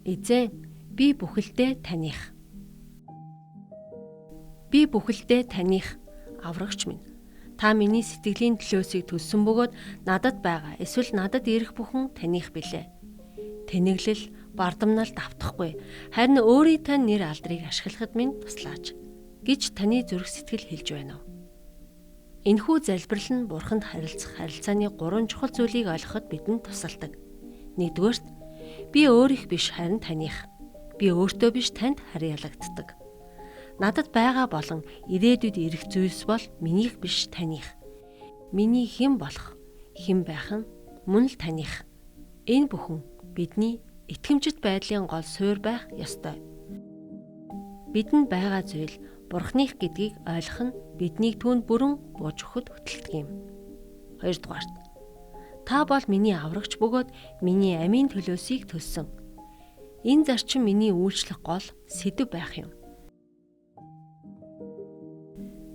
Эзэн, би бүхэлдээ таних. Би бүхэлдээ таних аврагч минь. Та миний сэтгэлийн төлөөсийг төлсөн бөгөөд надад байгаа эсвэл надад ирэх бүхэн таних билээ. Тэнэглэл, бардамнал давтахгүй. Харин өөрийн тань нэр алдрыг ашиглахад минь туслаач гэж таны зүрх сэтгэл хэлж байна уу? Энэхүү залбирал нь Бурханд харилцах харилцааны гурван чухал зүйлийг ойлгоход бидэнд тусалдаг. Нэгдүгээрт, би өөрийнх биш харин таних. Би өөртөө биш танд харьяалагддаг. Надад байгаа болон ирээдүйд ирэх зүйлс бол минийх биш таних. Миний хэн болох, хэн байх нь мөн л таних. Энэ бүхэн бидний итгэмжит байдлын гол суурь байх ёстой. Бидэнд байгаа зүйл Бурхных гэдгийг ойлгох нь биднийг түүнд бүрэн бууж өгөхөд хөтэлдэг юм. Хоёрдугаарт, та бол миний аврагч бөгөөд миний амийн төлөөсийг төлсөн. Энэ зарчим миний үйлчлэх гол сэдэв байх юм.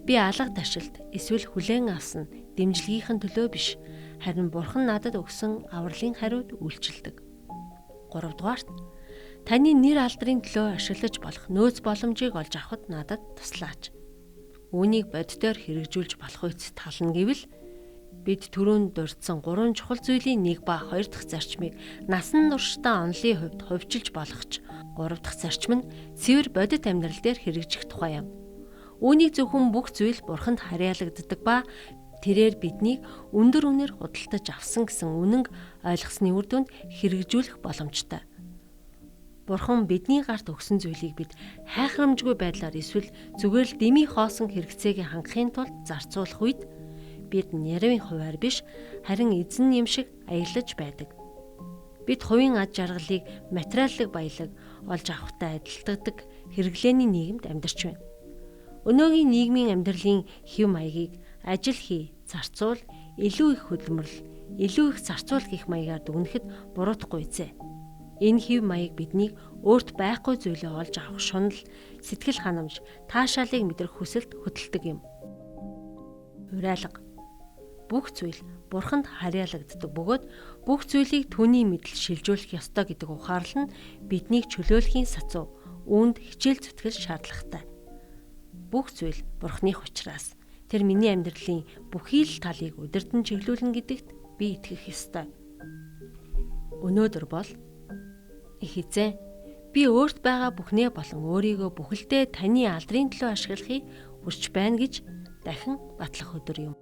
Би алга ташилт эсвэл хүлээн авсан дэмжлэгийнхэн төлөө биш, харин Бурхан надад өгсөн авралын хариуд үйлчилдэг. Гуравдугаарт, таны нэр алдрын төлөө ашиглаж болох нөөц боломжийг олж авахд надад туслаач. Үүнийг боддоор хэрэгжүүлж болох үс тал нь гэвэл бид түрүүнд дурдсан гурван чухал зүйлийн нэг ба хоёр дахь зарчмыг насан туршдаа онолын хувьд хувьчилж болох ч гурав дахь зарчим нь цэвэр бодит амьдрал дээр хэрэгжих тухай юм. Үүнийг зөвхөн бүх зүйл Бурханд харьяалагддаг ба тэрээр биднийг өндөр үнээр худалдаж авсан гэсэн үнэнг ойлгосны үр дүнд хэрэгжүүлэх боломжтой. Бурхан бидний гарт өгсөн зүйлийг бид хайхрамжгүй байдлаар эсвэл зүгээр л дэмий хоосон хэрэгцээг хангахын тулд зарцуулах үед бид нэрвийн хуваар биш харин эзэн юм шиг аялаж байдаг. Бид хувийн ад жаргалыг материаллык баялаг олж авахтай адилтгадаг хэрэглээний нийгэмд амьдарч байна. Өнөөгийн нийгмийн амьдралын хэв маягийг ажил хий, зарцуул, илүү их хөдөлмөрлөл, илүү их зарцуул гэх маягаар дүгнэхэд буруутахгүй үзээ. Энэ хэв маяг биднийг өөрт байхгүй зүйлээ олж авах шунал, сэтгэл ханамж, таашаалыг мэдрэх хүсэлд хөдөлдөг юм. Уриалга. Бүх зүйл Бурханд харьяалагддаг бөгөөд бүх зүйлийг түүний мэдэл шилжүүлэх ёстой гэдэг ухаарлал нь биднийг чөлөөлөхийн сацуу, үүнд хичээл зүтгэл шаардлагатай. Бүх зүйл Бурханых учраас тэр миний амьдралын бүхий л талыг удирдан чиглүүлнэ гэдэгт би итгэх ёстой. Өнөөдөр бол их эзэн, би өөрт байгаа бүхнээ болон өөрийгөө бүхэлдээ таны алдрын төлөө ашиглахыг хүсч байна гэж дахин батлах өдөр юм.